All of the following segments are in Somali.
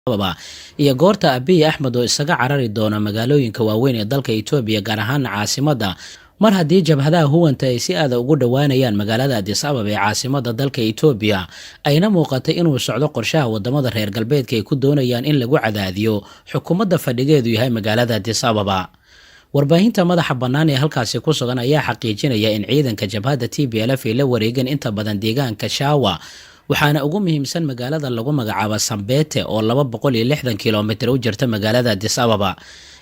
Ababa iyo goorta Abiy Axmed oo isaga carari doona magaalooyinka waaweyn ee dalka Itoobiya, gaar ahaana caasimadda, mar haddii jabhadaha huwanta ay si aada ugu dhowaanayaan magaalada Adis Ababa ee caasimada dalka Itoobiya, ayna muuqatay inuu socdo qorshaha wadamada reer galbeedka ay ku doonayaan in lagu cadaadiyo xukuumadda fadhigeedu yahay magaalada Adis Ababa. Warbaahinta madaxa bannaan ee halkaasi ku sugan ayaa xaqiijinaya in ciidanka jabhadda TPLF ay la wareegeen inta badan deegaanka Shawa, waxaana ugu muhiimsan magaalada lagu magacaabo Sambete oo 260 kilomitir u jirta magaalada Adis Ababa.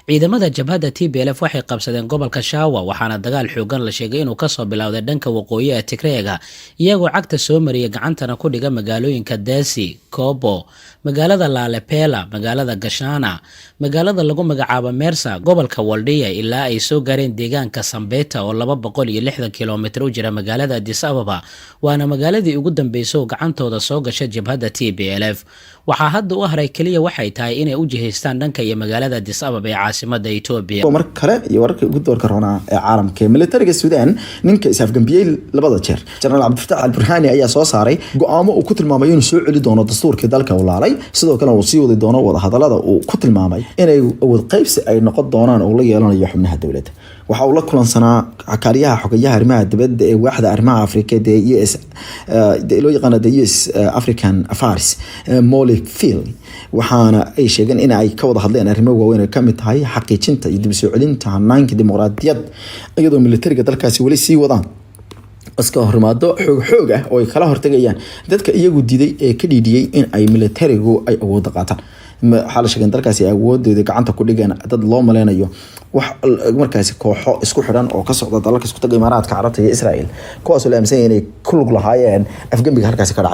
Ciidamada jabhadda TPLF waxay qabsadeen gobolka Shawa, waxaana dagaal xoogan la sheegay inuu kasoo bilowday dhanka waqooyi ee Tigreega, iyagoo cagta soo mariya gacantana ku dhiga magaalooyinka Desi, Kobo, magaalada Lalibela, magaalada Gashana, magaalada lagu magacaabo Mersa, gobolka Waldhiya, ilaa ay soo gaareen deegaanka Sambeta oo 260 kilomitir u jira magaalada Adis Ababa, waana magaaladii ugu dambeysay oo gacantooda soo gasha jabhadda TPLF. Waxaa hadda u haray keliya waxay tahay inay u jihaystaan dhanka iyo magaalada Adis Ababa ee caasimada Etoobiya. Mar kale iyo wararkii ugu doorka roonaa ee caalamka. Ee militariga Suudaan, ninka is-afgambiyey labada jeer, Jenaraal Cabdifatax Al Burhaani, ayaa soo saaray go-aamo uu ku tilmaamay inuu soo celi doono dastuurkii dalka uu laalay, sidoo kalena uu sii wadi doono wadahadalada uu ku tilmaamay inay awood qaybsi ay noqon doonaan uu la yeelanayo xubnaha dowladda. Waxa uu la kulansanaa kaaliyaha xogayaha arrimaha dibadda ee waaxda arrimaha Afrika ee US loo yaqaano the US African Affairs, Molly Phee, waxaana ay sheegeen in ay ka wada hadleen arrimo waaweyn ay kamid tahay xaqiijinta iyo dib u soo celinta hanaanka dimuqraadiyad, iyadoo militariga dalkaasi weli sii wadaan iska horimaado xoog xoog ah oo ay kala hortagayaan dadka iyagu diiday ee ka dhiidhiyey in ay militarigu ay awoodda qaataan. Waxaa la sheegay in dalkaasi ay awoodooda gacanta ku dhigeen dad loo maleynayo wax markaasi kooxo isku xidhan oo ka socda dalalka Isku Taga Imaaraadka Carabta iyo Israel, kuwaasoo la aaminsan yahay inay ku lug lahaayeen afgembiga halkaasi ka dhacay.